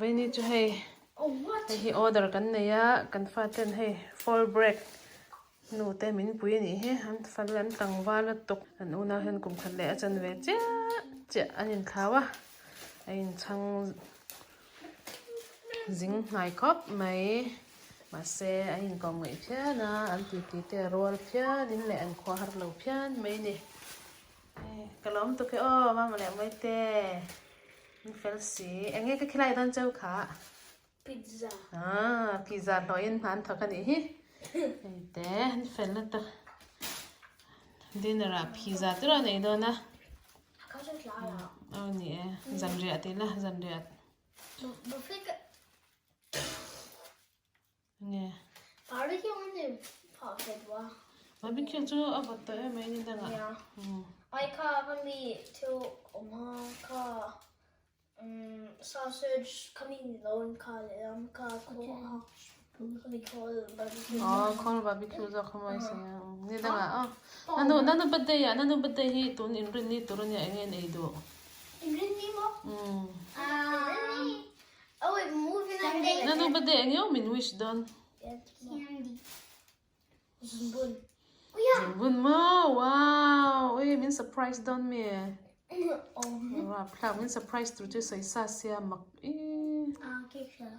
Vaini chu hei hei hi order kan nei a kan faten hei fall break nu te min pui a nih hi an fal an tlangval a tawk an unau hian kum khat leh a chan ve chiah chiah an inthlau a a inchhang zing hnai khawp mai mahse an inkawm ngaih phian a an titi te a rual phianin leh an khua har lo phian mai a ni. Ka lawm tuk e aw mama leh Mawite in fel si eng nge ka khilai dawn cheu kha Pizza ah pizza hlawhin hna an thawk a nih hi hei te an fel lutuk dinner ah pizza te erawh a nei dawn a aw ni e zanriah tih la zanriah Nge. Barbecue an ni phah ve duh a. Barbecue chu a vawt tawh em mai ni dangah. Nia. Ai kha ka mi thil awm a kha sausage kha mi ni lo in kha lehlam kha khawl khawl barbecue. Aw khawl barbecue zawk kha mawi si a. Ni dangah aw. Nanu nanu birthday ah nanu birthday hi tun inrinni tur ania eng nge an ei duh. Inrinni maw? Inrinni. Oh wait, movie night. Sunday. Nanu birthday eng emaw min wish dawn. Candy. Zungbun. Oh yeah. Zungbun maw? Wow. Ui min surprise dawn mi. Oh. Rapthlak min surprise tur chu sawi sa sia mak i. Ah, cake sha.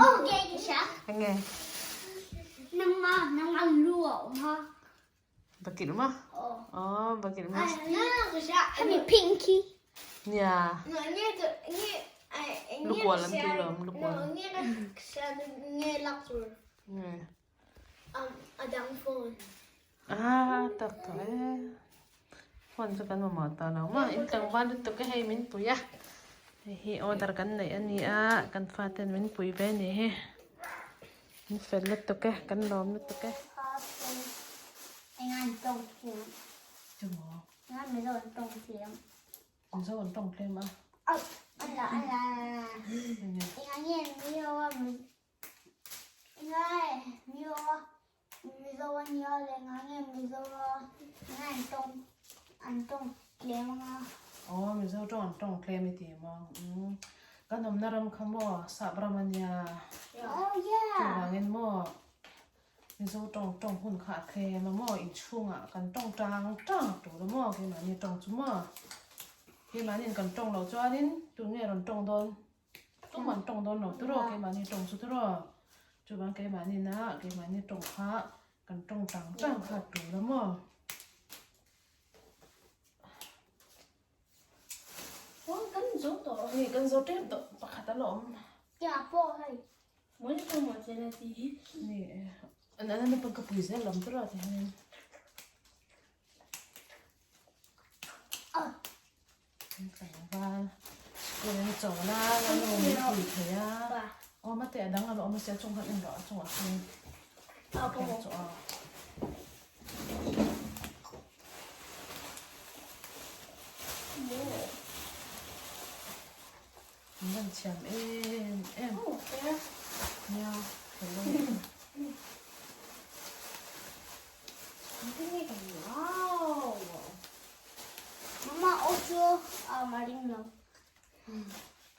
Oh, cake sha. Enge? Nangma, nangma lu a awm ha. Bakilh maw? Aw bakilh maw. Hemi pinky. Nia. Lukual an ti lawm lukual. Ah tak tawh e. Phone chu kan mamawh tawh lo maw. In tlangval lutuk e hei min pui a. Hei hi order kan neih a ni a kan faten min pui ve a ni hi. Min fel lutuk e, kan lawm lutuk e. Mizo an tawng tlem a. Aw Mizo tawng an tawng tlem i ti maw? Kan awmna ram kha maw sap ram a nia. Chuvangin maw Mizo tawng tawng hun kha a tlem a maw inchhungah kan tawng tang tang tur a maw keimahni tawng chu maw keimahniin kan tawng loh chuanin tunge rawn tawng dawn Tum an tawng dawn lo tiraw keimahni tawng chu tiraw chuvang keimahni na keimahni tawng kha kan tawng tang tang kha tul a maw. Aw kan zo tawh hei kan zo tep tawh pakhat a la awm. Tia pawh hei mawi pawh maw che la ti hi. Ni e an an an ka pui zel lam tiraw ti hian. Tlangval school in cho la a nu min pui thei a aw mate a dang a la awm a sia chung khan en rawh a chungah khan a chu aw. An van thiam em em nia hello. Mama aw chu a ring lo.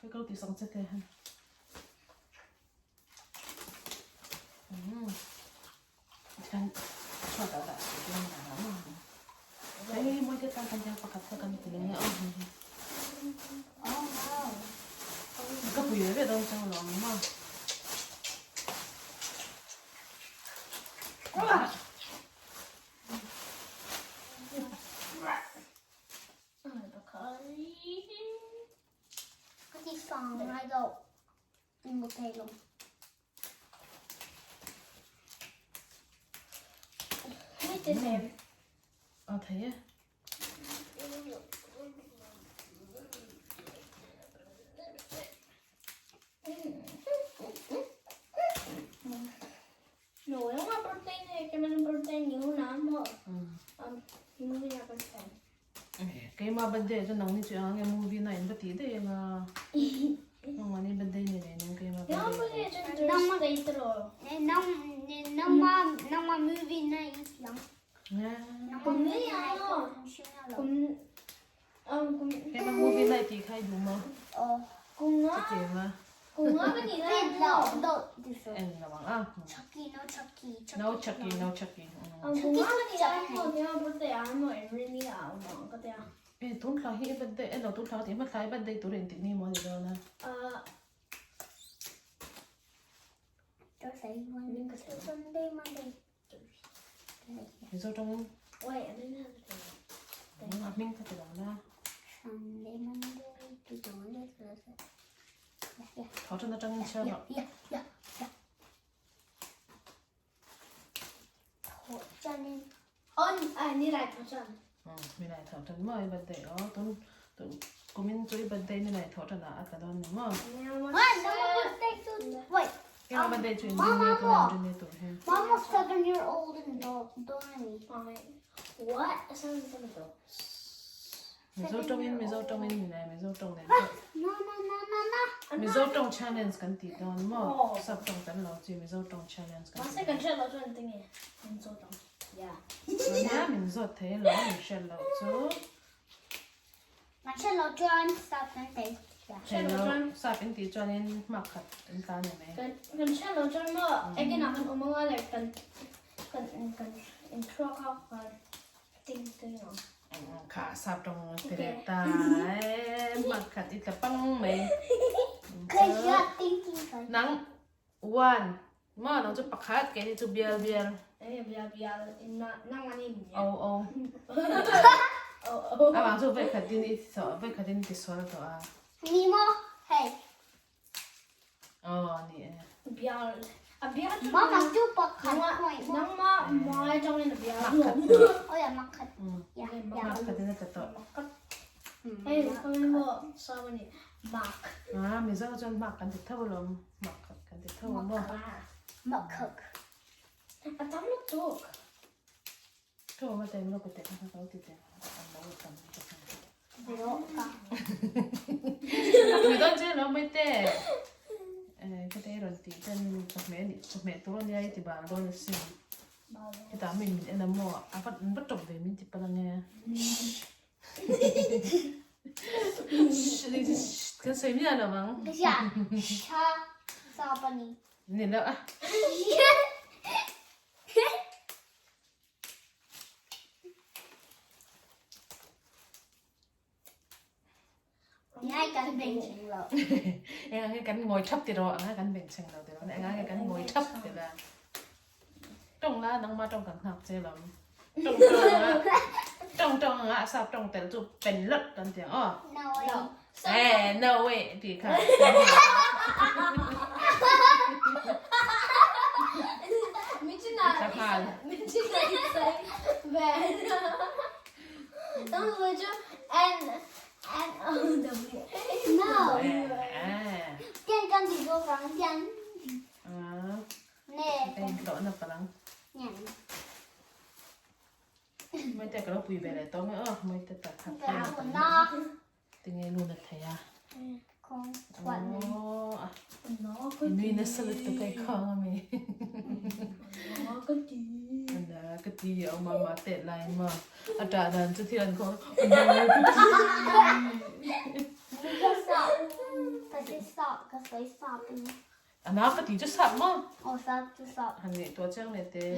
Ka kal tih sak che te han. Tikhan chhuat ah dah suh dawn a la maw. Hei mawi te tan kan hian pakhat kha kan ti leh a. Ka pui ve ve dawn chang lo ang maw. Ka ti fang ngai lo. Mu thei lo. A thei e. No, yung nga birthday na eh. Kaya birthday niyo na mo. Movie na birthday. Keima birthday chu nang ni chu ang nge movie na in va tih daih anga nang mahni birthday ni leh nen keima birthday Thursday tro. Nangma nangma movie na i lang. Nangma movie na i Keima movie na i tih kha i duh maw? Kung Chutiang a. En lo ang a. No Chucky, no Chucky. E tun thla hi i birthday e lo tun thla ka tih hma thla i birthday tur engtik ni maw a ni dawn a. Mizo tawngin a hming ka ti lo na. Tho tan atangin chhiar rawh. Nilai tho tan maw i birthday aw tun tun kumin chu i birthday nilai tho tan ah a tla dawn ni maw. Ema birthday chu in rin ni tur in rin ni tur hi. Mizo tawngin Mizo tawngin nilai Mizo tawng nen pawh Mizo tawng challenge kan tih dawn maw sap tawng tam lo chi Mizo tawng challenge kan tih dawn. Nia min zawt thei alo min hriat loh chu. Thei lo sap in tih chuanin hmak khat in tlan em ei. Kha sap tawng ti leh ta e hmak khat i tla pang mai. Nang one Maw nang chu pakhat keini chu bial bial. Enge bial bial nang an in O o. Amah chu vekhat in i vekhat in ti sual tawh a. Ni maw hei. Aw ni e. Bial a bial chu Mama chu pakhat point. Nangma mai tang in a bial. Oh ya makhat. Ya ya. Makhat in a tla tawh. Makhat. Hei khawi maw sawani mak. Ah Mizo chuan mak kan ti tho alawm. Mak kan ti tho a maw? Mak khak. A tam lutuk. Tho ma tem lo ka te ka lo ti te. An lo tam ka te. Mi don che lo mai te. Eh ka te ron ti ten chawhmeh ni chawhmeh tur ania i ti bal dawn asin. Hetah min min en a maw a va va tawp ve min ti palh ange. Kan sawi miah lo ang. Ni lo a. Eng ang kan ngawi thap ti rawh ang kan bengchheng lo ti rawh eng ang kan ngawi thap ti la. Tawng la nangma tawng kan nghak che lo. Tawng tawng anga tawng tawng anga a sap tawng tel chu pen lawt kan ti ang aw. No way. Eh no way tih kha. Engtawhna palang. Maite ka lo pui ve leh tawh mai aw maite tak kha tinge lun a thei a. Nui nasa lutuk a i khang ami. Ana ka ti a awm a mah teh lai in maw a tah dan chu thil an khawng a ana ka ti. Ana ka ti chu sap maw? Han ngaihtuah chiang leh teh.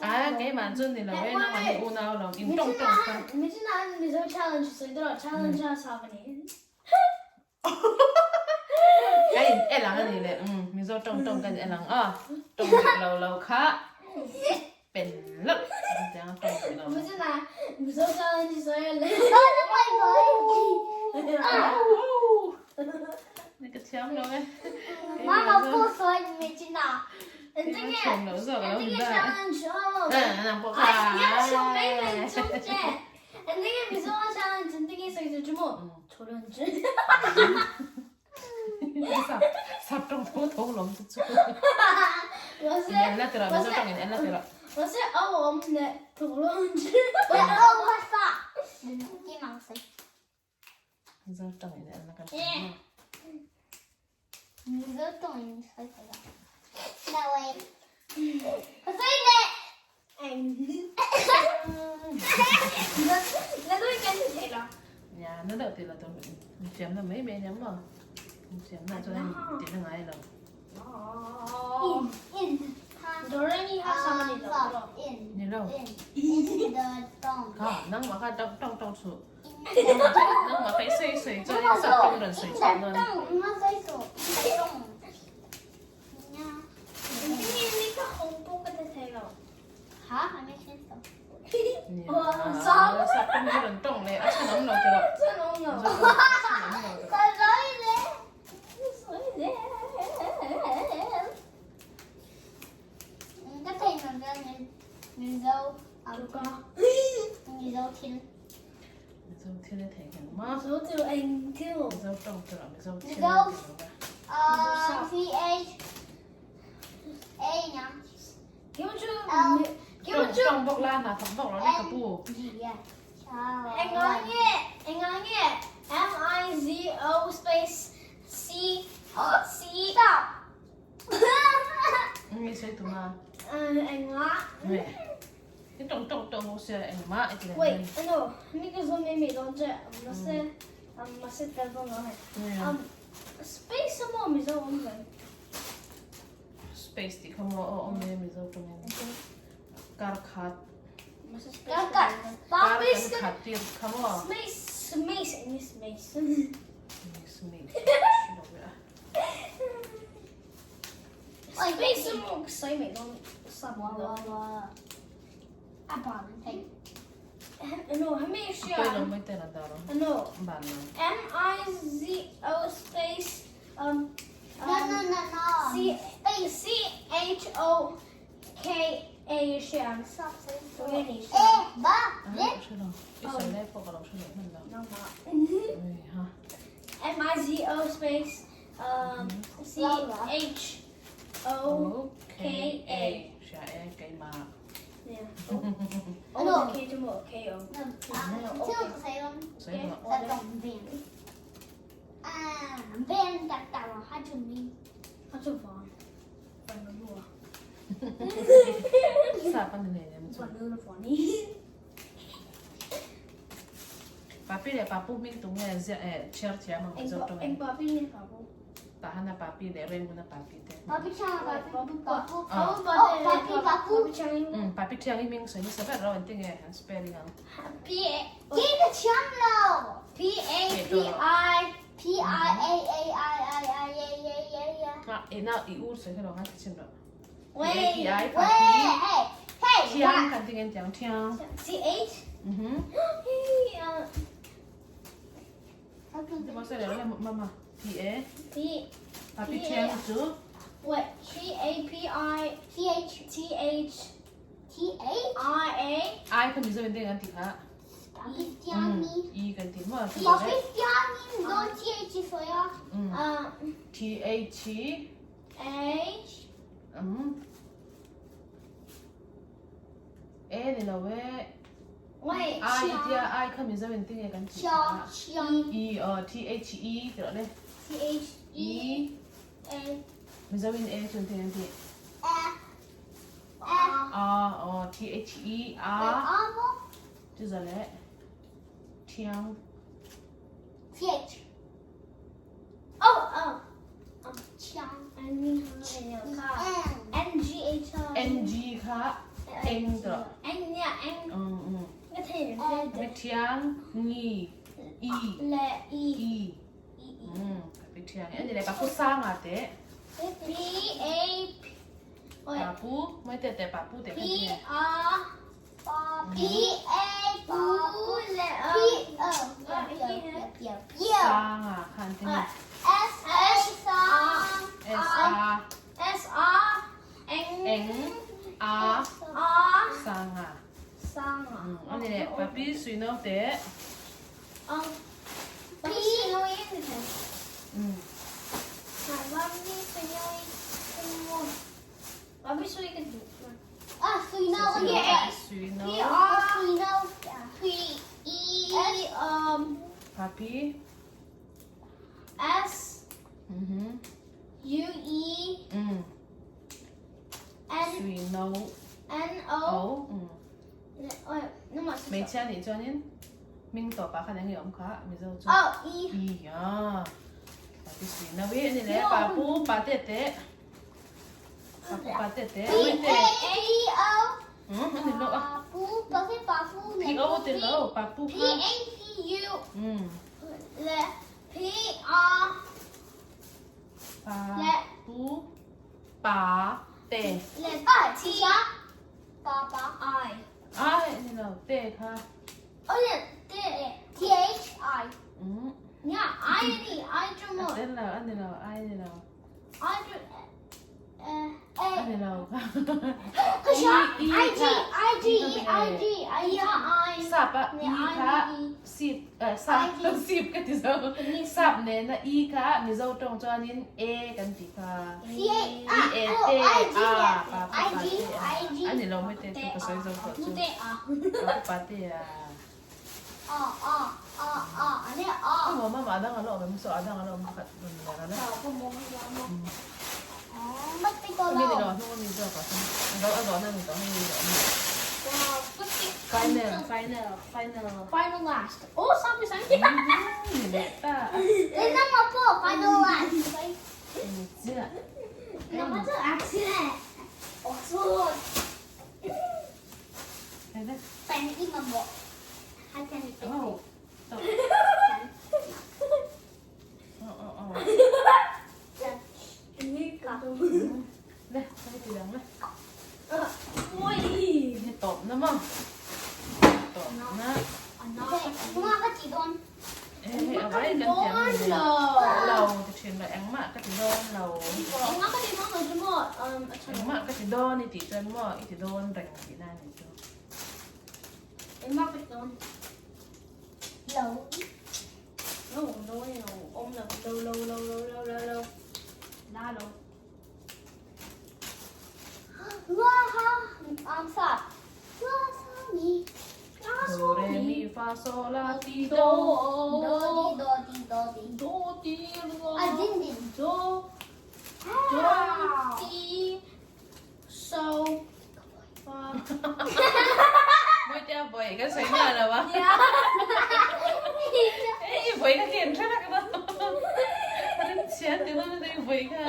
A keimah chu ni lo e nangmah hi unau lo in tawng tawng kha. Ka in el ang a ni le Mizo tawng tawng ka in el ang a tawng dik lo lo kha pen loh an ti ang tawng dik lo. Ni ka thiam lo e. Thiam lo zawk lo ni da. Nang pawh kha. Sap tawng tho tho lawm chu chu. In en la tirah Mizo tawng in en la tirah. Mizo tawng in en la kan tih maw. Mizo tawngin sawi thei lo. No wait. Ka sawi leh! Eng. Na nui kan ti thei lo. Nia, na deuh ti lo tawng infiamna mai mai ania maw? Infiamna chuan ti na ngai lo. In, in, Doremi kha sam a ni lo tawh. Ni lo. Kha, nangmah kha tawng tawng tawng suh. Nangmah kha i sawi sawi chuan in sap tawng rawn sawi chhuah dawn. Nia, sap tawng hi rawn tawng leh a chhan awm lo tawh. Chhan awm lo. Chhan awm lo tawh. Ka thei na vel Mizo Mizo thil. Mizo thil a thei nghen ma. Mizo thil eng thil. Mizo tawng tur ah Mizo thil. Mizo C H A nya. Tawng bawk la hna thawk bawk lo le ka pu. Enga nge enga nge M I Z O space C C Stop. Nge sawi tuma. Enga. Nge. I tawng tawng tawng bawk sia engmah i ti Wait, ano, mi ka zo mai mai dawn che. Mahse, mahse tel dawn lo hei. Space a maw Mizo awm ve. Space tih kha maw aw awm e Mizo tawngin. Kar khat. Kar khat. Kar kan khat tir kha maw. Space, space, eng space. Space. Space a maw ka sawi mai dawn sap lo. A ban thei. Ano, hemi hria. Pawilo mai te na dar. Ano. Ban lo. M I Z O space um No no no no. C C H O K A hria. Stop. Really? E ba Ah, hre lo. I sawi lai pawh ka lo hre leh hman lo. No ma. Ui ha. M I Z O space um C H O K A. Hria e keimah. Yeah. O K chu maw K O. Thil ka sawi dawn. Sawi rawh. Ka tawng ven. Ah, ven tak tak lo ha chu mi. A chu van. Van lo lua. Sap an ni nei nem chu. Van lo van ni. Papi leh papu hming tu nge ziah eh chhiar thiam ang Mizo tawng Eng in. papi nge papu? Tahana papi leh Renguna papi te. Papi chang papi papu. Papu Oh, papi papu. Papi chang. Papi thiang i hming sawi nasa ber ro engtin nge an spelling ang. P A Ki ka thiam lo. P A P I P I A A I I I A A A A. Ha e na i u sawi kha lo nga ti chim ro. Wait. P A P I Wait, papi. hey, hey, Thiang kan ti ngen tiang thiang. C H. Mhm. Hey, Ti mo sawi le mama P A P papi thiang chu Wait, P A P I T H T H T H I A I kha Mizo in te kan ti kha. Papi thiang ni. I kan ti mo. Papi thiang ni no T H sawi a. T H H A ni lo e. Wait, I tia I kha Mizo in te nge kan ti Chiang kha. chiang E o T H E ti rawh le. C H E A Mizo in A chuan te kan ti. A A A o T H E A A mo chu za le. Thiang T H Oh, oh. chiang N N N G H I N G kha N ti rawh. N yeah N Um cái thầy Mi thiang ngi E le E E Mi thiang ani le papu sang a te. P A P wait Papu mai te te papu te P kan ti nge. R P A P le P O P P P Sang a khan ti nge. S S R S A S R N N A R sang a. sang à Ani le papi sui no te. P no in Papi sui cái Ah, sui no yeah. Sui no. P R Sui no P E Papi. S Mhm. U N O Hmeichhia nih chuanin hming tawpah khan eng nge awm kha Mizo chu E a pa ti sui no i ani leh pa pu pa te te pa pu pa te te ui te ani lo a P O ti lo pa pu kha Pa pu pa te. Ai ani lo te kha. A tel lo ani lo ai ani lo. Ani lo kha. I i kha sap a i kha sip sap sip ka ti zo sap nena i kha Mizo tawng chuanin e kan ti kha i e te a pa pa pa te a ani lo mai te chu ka sawi zo tawh chu pa pa te a a maw mama a dang a la awm em saw a dang a la awm pakhat rawn ler a la mi ni lo a hnung a mi zawk ah sawn a zawhna ni tawh hei mi zawhna final final Final. Final last. Oh, sorry, sorry. Ni leh ta. Final last. Ni chiah. Hei le. Oh. Oh oh oh. Le, hei ti dang le. Ni tawp na maw? Tawp na. Hei a vai kan thiam a ni lo ti thin lo engmah ka ti dawn lo. Engmah ka ti dawn i tih chuan maw i ti dawn reng tihna a nih chu. Do re mi fa sol la ti do. Do ti do do ti so fa. Mawitea vawi kan sawi miah lo a. Ei vawi kha ken hre vek dawn. Rinchhian ti dawn a vawi kha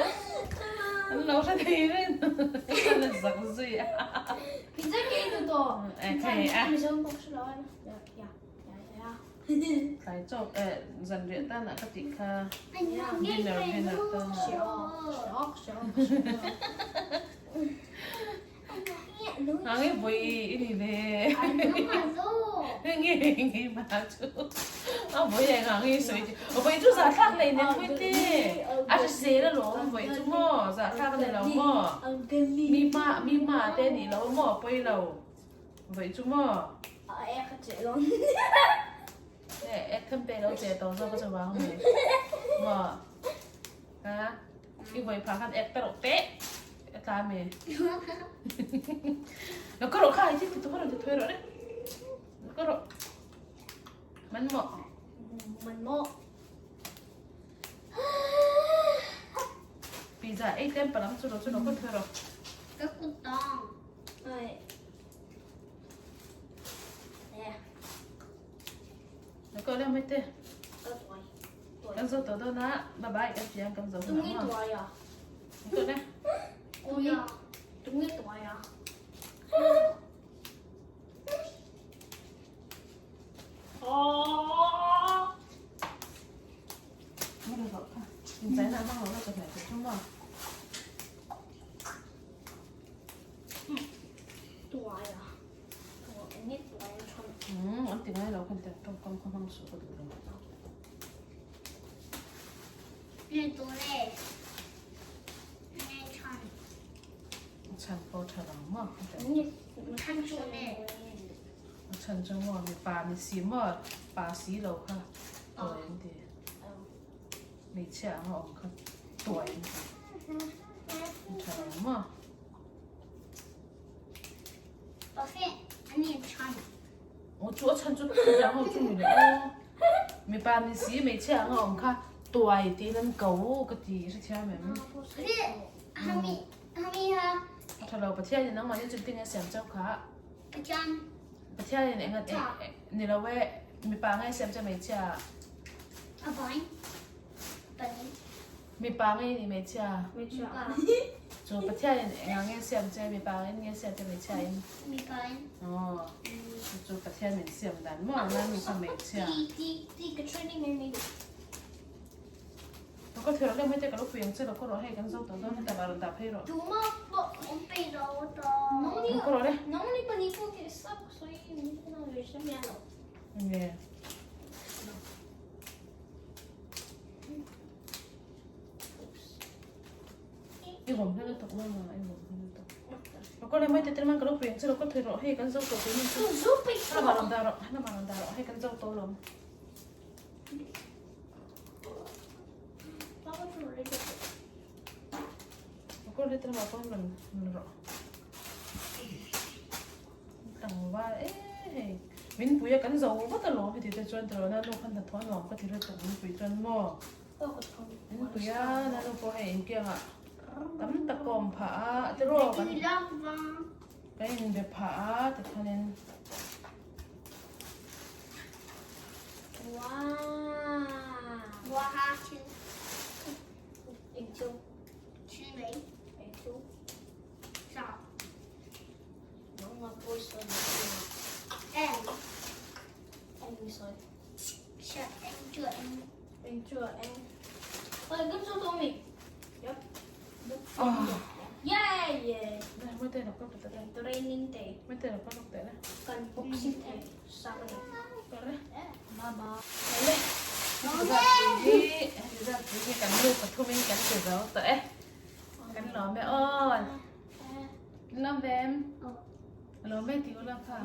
an lo hre thei reng. An zak zui a. Tlai chawk eh zanriah tanah ka tih kha dinner dinner tanah. Nge vawi i ni le. Nge nge ma chu. A vawi e nga nge sawi chi. Vawi chu za thlak nei nen pui te. A hre sel alawm vawi chu maw za thlak a ni lo maw. Mi hma mi hma te ni lo maw pawi lo. Vawi chu maw. A ek a che lo. E ek them pe lo che to zawk a chu vang mai. Maw. Ha. I vawi phah khan ek te rawh teh. A tla me. Lo ka rawh kha i thil ti tu kha rawn ti thawi rawh le. Lo ka rawh. Man maw. Man maw. Pizza ei tlem palang chu lo chu lo ka thawi rawh. Ka kut tawng. Ai. Lo ka le mai te. Kan zo tawh dawn a, bye bye kan ti ang kan zo hun ang maw. Tawh le. Inchai na hmang lo la chawhmeh tur chu maw. An ti ngai lo khan tiang tawngkam kha hmang suh ka duh lo. Chhan pawh tha lo maw? A chhan chu maw mipa ni si maw pa si lo kha tuai an ti. Hmeichhia anga awm kha tuai an ti. Tha lo maw? Aw chu a chhan chu chutiang ho chu ni leh aw. Mipa ni si hmeichhia anga awm kha tuai tiin an ko ka ti hrethiam em? A tha lo, Pathianin nangmahni chu tinge siam chauh kha? Pathian. Pathianin enga ni lo e, mipa nge siam che hmeichhia? A vain. Pali. Mipa nge ni hmeichhia? Hmeichhia. Chu Pathianin enga nge siam che, mipa in nge siam che hmeichhia in? Mipa in. Aw, chu Pathian min siam dan maw nang nu kha hmeichhia. Ti ti ti ka training mai mai. Ka thil lem hei te ka lo pui ang che lo ka rawh hei kan zo tawh dawn heta rawn dah phei rawh. Tuma pawh awm peih lo ta. Ka rawh le. Nangni pahnih pawh khi sap sawi min ti na ve hre miah lo. Nge. I vawm hla lutuk mama i vawm hla lutuk. Ka le mai te te man ka lo pui ang che lo ka thil rawh hei kan zo tawh tih chu. Zo peih rawh. Rawn dah rawh rawn dah rawh hei kan zo tawh lawm. Min pui a kan zo vat alawm heti te chuan tiraw nanu khan hnathawh a nuam ka ti lutuk min pui chuan maw min pui a nanu pawh hei inkiangah tam tak ka awm phah a tiraw kan inbe phah a tikhanin. Training day. Kan boxing thei sak a ni. Kan nu pathumin kan ti zo tawh e. Kan lawm e aw. Lawm ve em? Lawm ve ti ula kha.